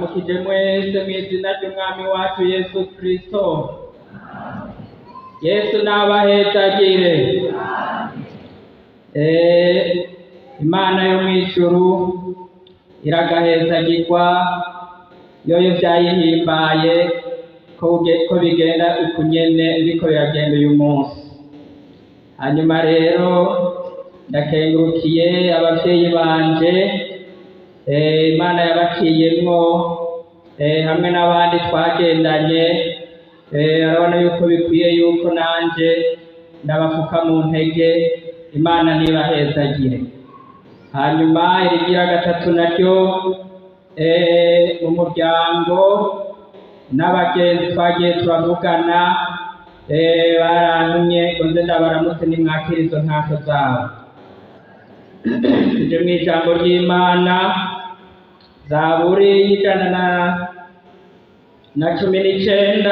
Ndabaramukije mwese mu izina ry'Umwami wacu Yesu Kristo. Yesu nabahezagire. Imana yo mw'ijuru iragahezagirwa yoyo vyayihimbaye ko bigenda uku nyene biriko biragenda uyu munsi. Hanyuma rero ndakengurukiye abavyeyi banje, Imana yabaciyemwo, hamwe n'abandi twagendanye, urabona yuko bikwiye yuko nanje ndabafuka mu ntege, Imana ntibahezagire. Hanyuma irigira gatatu naryo, mu muryango n'abagenzi twagiye turavugana, barantumye ngo nze ndabaramutse nimwakira izo ntasho zabo. Tuje mw'ijambo ry'Imana, Zaburi y'119,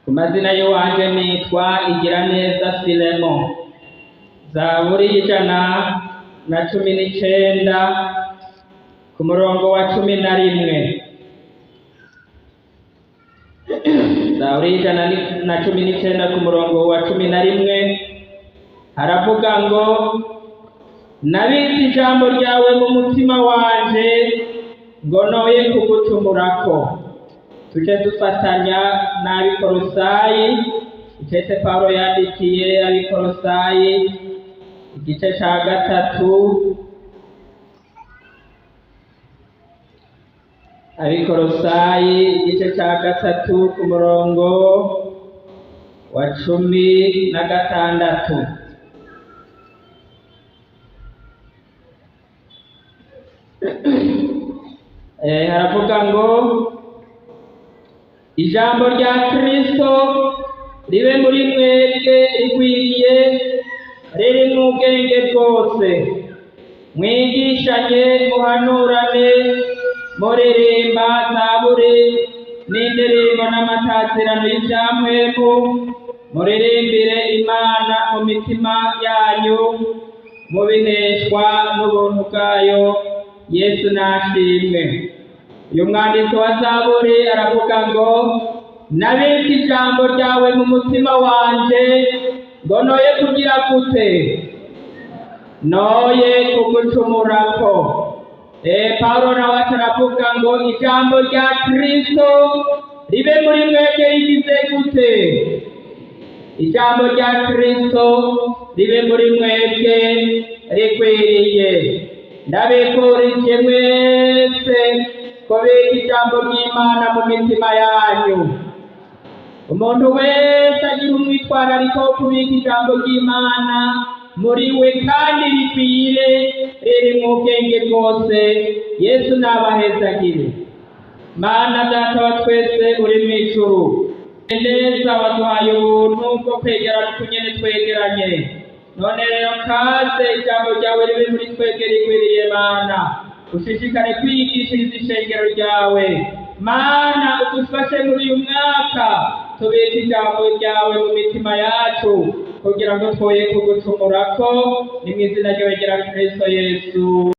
ku mazina y'iwanje nitwa Igiraneza Filemo. Zaburi y'119 ku murongo wa 11. Zaburi y'119 ku murongo wa 11 haravuga ngo: nabitse ijambo ryawe mu mutima wanje ngo noye kugucumurako. Tuje dufatanya n'Abikorosayi, icete Pawulo yandikiye Abikorosayi igice ca 3. Abikorosayi igice ca 3 ku murongo wa 16. Haravuga ngo: ijambo rya Kristo ribe muri mwebwe rigwiriye, riri mu bwenge bwose, mwigishanye, muhanurane, muririmba zaburi n'indirimbo n'amatazirano y'ivyamwemu, muririmbire Imana mu mitima yanyu, mubiheshwa n'ubuntu bwayo. Yesu nashimwe. Uyu mwanditsi wa Zaburi aravuga ngo: nabitse ijambo ryawe mu mutima wanje ngo noye kugira gute? Noye kugucumurako. Pawulo nawe aravuga ngo ijambo rya Kristo ribe muri mwebwe rigize gute? Ijambo rya Kristo ribe muri mwebwe rikwiriye. Ndabifurije mwese kubika ijambo ry'Imana mu mitima yanyu. Umuntu wese agira umwitwarariko wo kubika ijambo ry'Imana muri we kandi rikwire, riri mu bwenge bwose. Yesu nabahezagire. Mana Data wa twese uri mw'ijuru, neza waduhaye ubuntu bwo kwegerana uku nyene twegeranye. None rero kaze ijambo ryawe ribe muri twebwe rigwiriye. Mana, ushishikare kwigishiriza ishengero ryawe. Mana, udufashe muri uyu mwaka tubike ijambo ryawe mu mitima yacu kugira ngo twoye kugucumurako. Ni mw'izina ryawe rya Kristo Yesu.